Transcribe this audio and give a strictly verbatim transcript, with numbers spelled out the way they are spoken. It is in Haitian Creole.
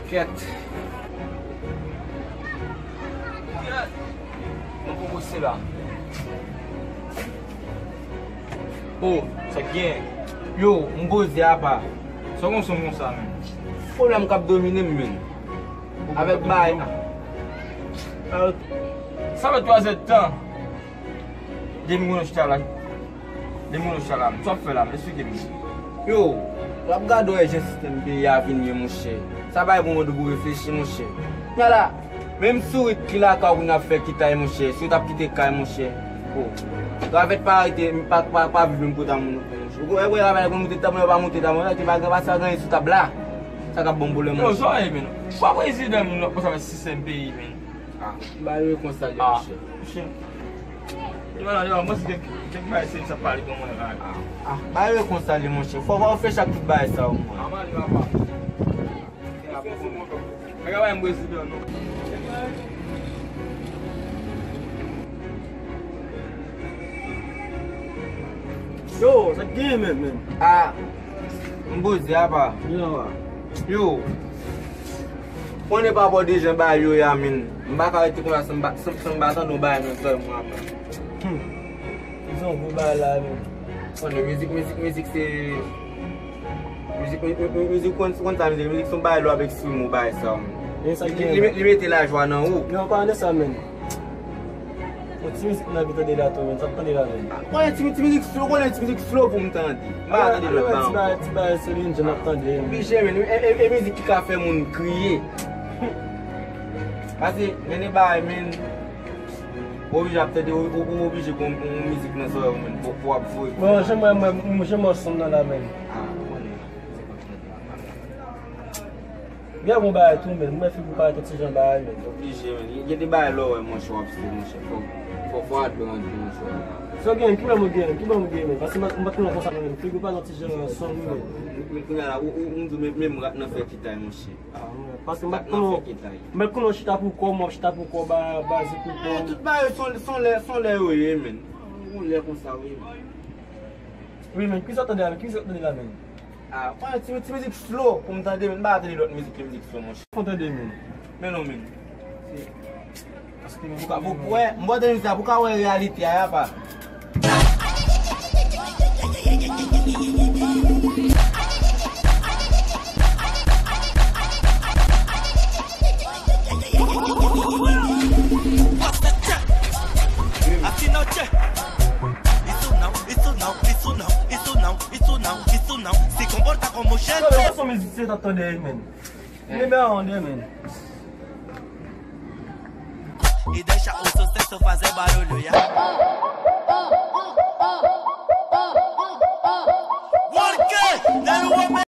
Kèt. Mwen poko se la. Oh, sa k gen? Yo, m poze apa. Sa w konn sonm konsa, menm? Pwoblèm k ap domine m, menm. Avèk bay. Sa fè twa zè tan. Depi moun yo chita la. Depi moun yo chita la. Sa w ap fè la, menm? Eksplike m. Yo, w ap gade wè jan sistèm peyi a vin ye, monchè. Sa bay bon moman pou reflechi, monchè. Kounye a la, menm sourit ki lakay ou kounye a ap fè kitay, monchè. Si w t ap kite kay, monchè. Oh. Gravèt pa rete, pa, pa, pa viv menm kote a moun yo fè, monchè. Ou wè, wè, gravèt pou moute tab, mwen pa moute tab, mwen ki pa gen pa sa gen sou tab la. Sa k ap ban m pwoblèm, monchè. Yo, sa w ye, menm? Ou pa prezidan, menm, nan konsa sistèm peyi, menm. Ah, ba yo konsa li, monchè. Monchè. Yo, la, yo, mwen se kèk, kèk bagay se sa pale pou mwen la. Ah, ba yo konsa li, monchè. Fò w reflechi ak tout bagay sa yo, mwen. Ah, mwen, yo, apa. Mwen ka bay m prezidan, non. Yo, sa k genyen menm, menm? Ah, m poze apa. Yo, apa. Yo. Konnen pa bò de jan bagay yo ye a, menm. M pa ka rete konsa san m pa, san, san m pa tande yon bagay nan zòrèy mwen apa. Hmm. Li se yon gwo bagay la, menm. Konnen mizik, mizik, mizik se, mizik, mi-, mi-, mi-, mizik, konn, konn sa mizik, mizik se yon bagay lè w ap eksprime w bagay sa, menm. E sa ki li, li, li mete lajwa nan ou. Yo, pa de sa, menm. Yon ti mizik m anvi tande la tou, menm. Sa ap tande la, menm. Konnen ti, ti mizik slow, konnen ti mizik slow pou m tande. M pa tande lòt bagay ankò. Ti bagay, ti bagay Celine Dion ap tande. Oblije, menm. E, e, e mizik ki ka fè moun kriye. Pase, men e bagay, menm. Ou oblije ap tande, ou, ou, ou oblije gon, gon mizik nan zòrèy ou, menm. Pou, pou w ap voye. Bon, jan mwen, mwen, jan mwen sonm nan la, menm. Ah, konnen. Gen bon bagay tou, men. Mwen figi w parèt yon ti jan bagay, men. Oblije, men. Gen de bagay lè w wè, monchè, w ap fè, monchè. Fò, fò, fò w adwe antre, monchè. Sa w gen, ki pwoblèm ou gen, ki pwoblèm ou gen, men? Pase m pa, m pa t konn konsa, men. Figi w parèt yon ti jan sonm, men. Men, men kounye a la, ou, ou, ou di w, men, men rat nan fè kitay, monchè. Ah, men. Pase m pa t konn, m pa t konn w chita pou kò w, m ap chita pou kò w, ba, baze pou kò w. Eh, tout bagay son, son lè, son lè yo ye, men. Yon lè konsa, wi, men. Wi, men, ki sa w tande la, men? Ki sa w tande la, men? Ah, mwen, ti, ti mizik slow pou m tande, men m pa tande lòt mizik ke mizik slow, monchè. Fò tande, men. Men non, men. Se, paske men pou ka, pou, pou wè, m bò tande mizik la, pou ka wè reyalite a, apa. Sa se mizik se t ap tande, men. Li men an de, men. E dan chak moso sèks fazè ba yo loyal. Walke, nan yon